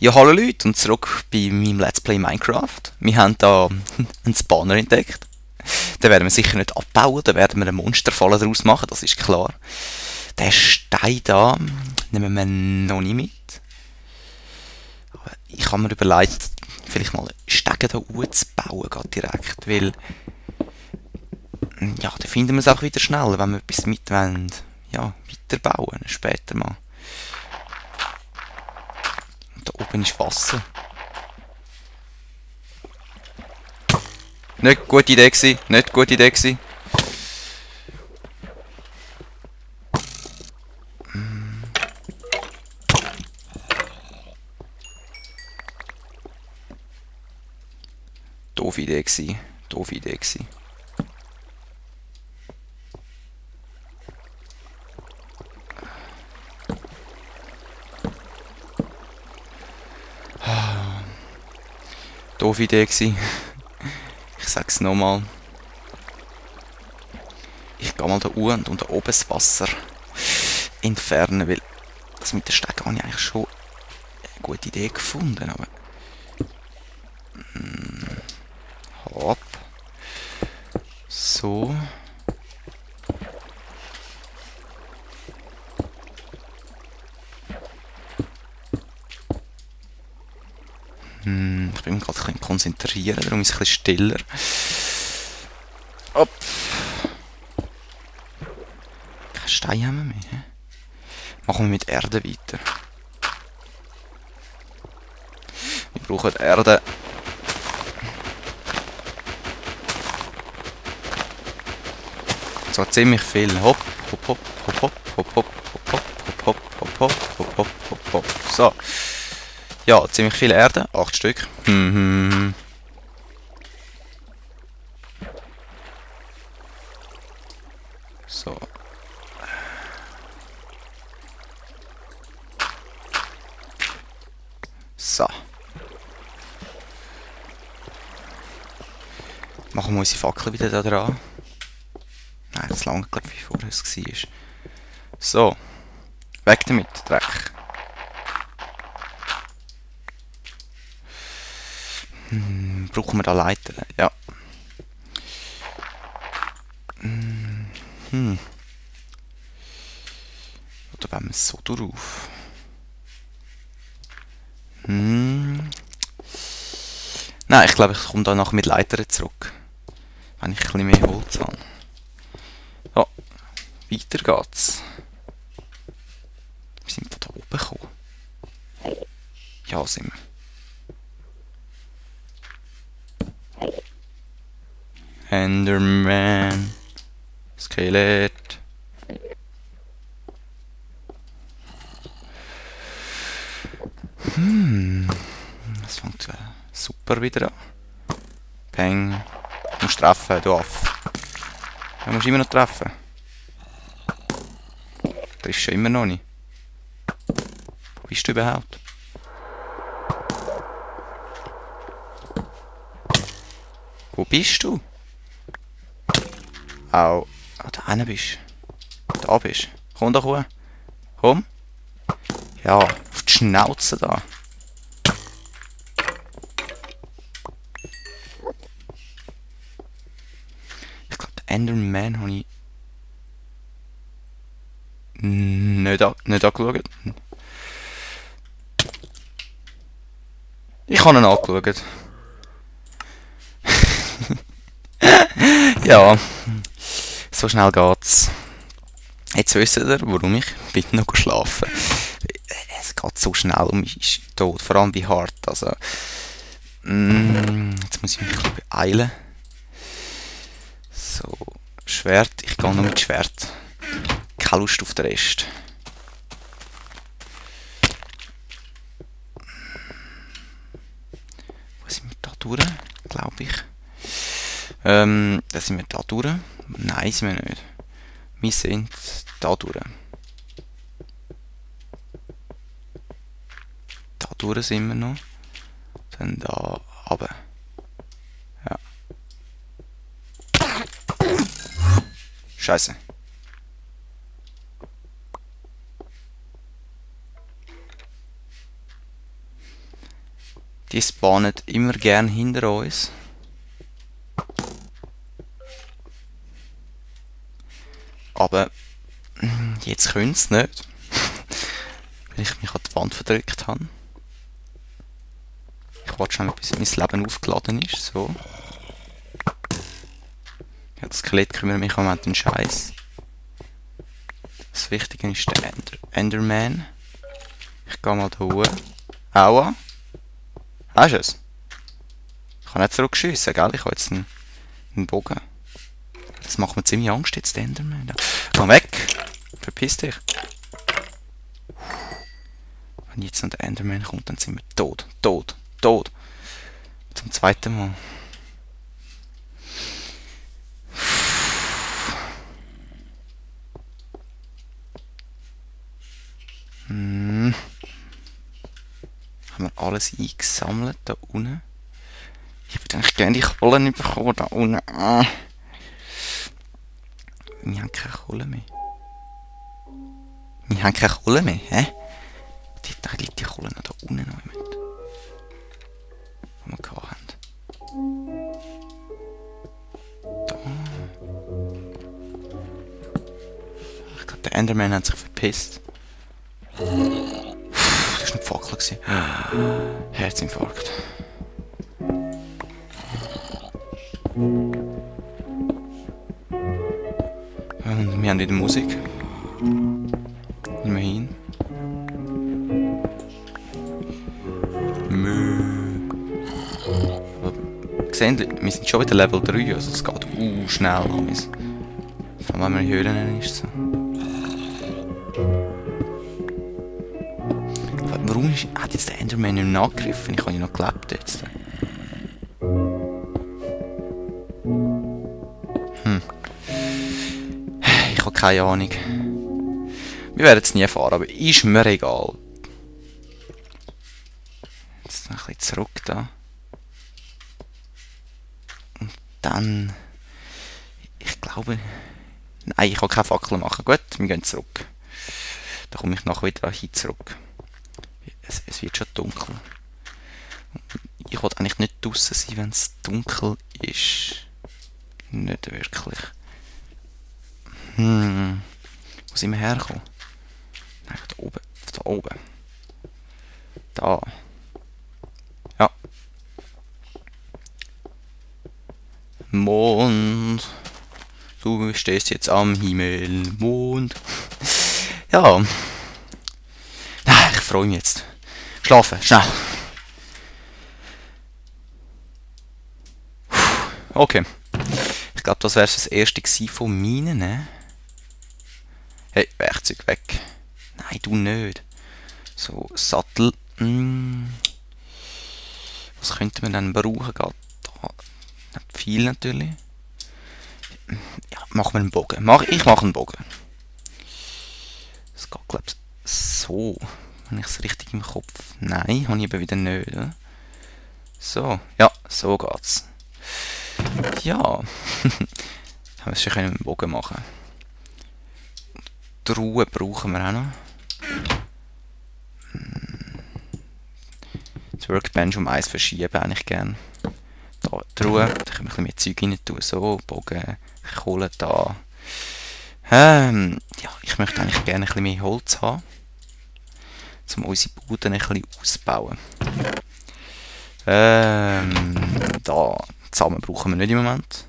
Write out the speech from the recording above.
Ja, hallo Leute und zurück bei meinem Let's Play Minecraft. Wir haben da einen Spawner entdeckt. Den werden wir sicher nicht abbauen, da werden wir eine Monsterfalle daraus machen, das ist klar. Den Stein da nehmen wir noch nicht mit. Aber ich habe mir überlegt, vielleicht mal Stege da zu bauen, gerade direkt, weil ja, dann finden wir es auch wieder schnell, wenn wir etwas mit wollen, ja, weiterbauen, später mal. Da oben ist Wasser. Nicht gute Idee gewesen, nicht gute Idee gewesen. Doofe Idee gewesen, doofe Idee gewesen. Doofe Idee gewesen. Ich sag's nochmal. Ich gehe mal da unten und da oben das Wasser entfernen, weil das mit der Stege habe ich eigentlich schon eine gute Idee gefunden, aber hopp. So. Ich bin mich gerade ein bisschen konzentrieren, darum ist es ein bisschen stiller. Hopp. Kein Stein haben wir mehr. He? Machen wir mit Erde weiter. Wir brauchen Erde. Und zwar ziemlich viel. Hopp, hopp, hopp, hopp, hopp, hopp, hopp, hopp, hopp, hopp, hopp, hopp, hopp, hopp, hopp, hopp. So. Ja, ziemlich viel Erde. 8 Stück. So. So. Machen wir unsere Fackel wieder da dran. Nein, das langt, glaube ich, wie vorher es war. So. Weg damit, Dreck. Brauchen wir da Leiter? Ja. Oder wenn wir es so drauf? Nein, ich glaube, ich komme da nachher mit Leitern zurück. Wenn ich ein bisschen mehr Holz habe. So, weiter geht's. Wir sind von da oben gekommen. Ja, sind wir. Enderman. Skelett. Das fängt super wieder an. Peng. Du musst treffen, du Affe. Du musst immer noch treffen. Triffst du immer noch nicht. Wo bist du überhaupt? Wo bist du? Au. Ah, da hinten bist du. Da bist du. Komm doch hoch. Komm. Ja, auf die Schnauze da. Ich glaube, den Enderman habe ich nicht angeschaut. Ich habe ihn angeschaut. Ja, so schnell geht's. Jetzt wisst ihr, warum ich bin noch schlafen. Es geht so schnell und ich ist tot, vor allem bei Hard. Also, jetzt muss ich mich ein bisschen beeilen. So, Schwert, ich gehe noch mit Schwert. Keine Lust auf den Rest. Wo sind wir da durch? Glaube ich. Da sind wir da durch. Nein, sind wir nicht. Wir sind da durch. Da durch sind wir noch. Dann da runter. Ja. Scheiße. Die spawnen immer gern hinter uns. Aber jetzt können sie nicht. Weil ich mich an die Wand verdrückt habe. Ich warte schon, bis mein Leben aufgeladen ist. So. Ja, das Skelett kümmert mich im Moment den Scheiß. Das Wichtige ist der Enderman. Ich gehe mal da hoch. Aua. Hast du es? Ich kann nicht zurückschiessen, gell? Ich habe jetzt einen Bogen. Das macht mir ziemlich Angst jetzt, der Enderman. Komm weg! Verpiss dich! Wenn jetzt noch der Enderman kommt, dann sind wir tot. Tot. Tot. Zum zweiten Mal. Haben wir alles eingesammelt da unten? Ich würde eigentlich gerne die Kohle bekommen da unten. Wir haben keine Kohle mehr. Wir haben keine Kohle mehr, hä? Da liegt die Kohle noch da unten noch im Moment. Die wir gehabt haben. Da. Ich glaube, der Enderman hat sich verpisst. Das war eine Fackel. Herzinfarkt. Und wir haben wieder Musik. Immerhin. Sehen, wir sind schon wieder Level 3, also es geht schnell. Vor allem wenn man in Höhlen ist. So. Warum hat jetzt der Enderman nicht nachgegriffen? Ich habe ihn noch gelebt jetzt. Ich habe keine Ahnung. Wir werden es nie erfahren, aber ist mir egal. Jetzt noch ein bisschen zurück da. Und dann... Ich glaube... Nein, ich kann keine Fackel machen. Gut, wir gehen zurück. Da komme ich nachher wieder hin zurück. Es wird schon dunkel. Ich will eigentlich nicht draußen sein, wenn es dunkel ist. Nicht wirklich. Wo sind wir hergekommen? Nein, da oben. Da oben. Da. Ja. Mond. Du stehst jetzt am Himmel. Mond. Ja. Ich freue mich jetzt. Schlafen, schnell. Okay. Ich glaube, das wäre das erste von meinen. Ne? Hey, Werkzeug weg. Nein, du nicht. So, Sattel. Was könnte man dann brauchen? Da. Nicht viel natürlich. Ja, machen wir einen Bogen. Ich mache einen Bogen. Das geht, glaube ich, so. Wenn ich es richtig im Kopf... Nein, habe ich eben wieder nicht. Oder? So, ja, so geht's. Ja. Haben wir es schon einen Bogen machen. Die Ruhe brauchen wir auch noch. Das Workbench um eins verschieben eigentlich gerne. Da, die Ruhe, da können wir ein bisschen mehr Zeug rein tun. So, Bogen, Kohle da. Ja, ich möchte eigentlich gerne ein bisschen mehr Holz haben. Um unsere Buden ein bisschen auszubauen. Da, zusammen brauchen wir nicht im Moment.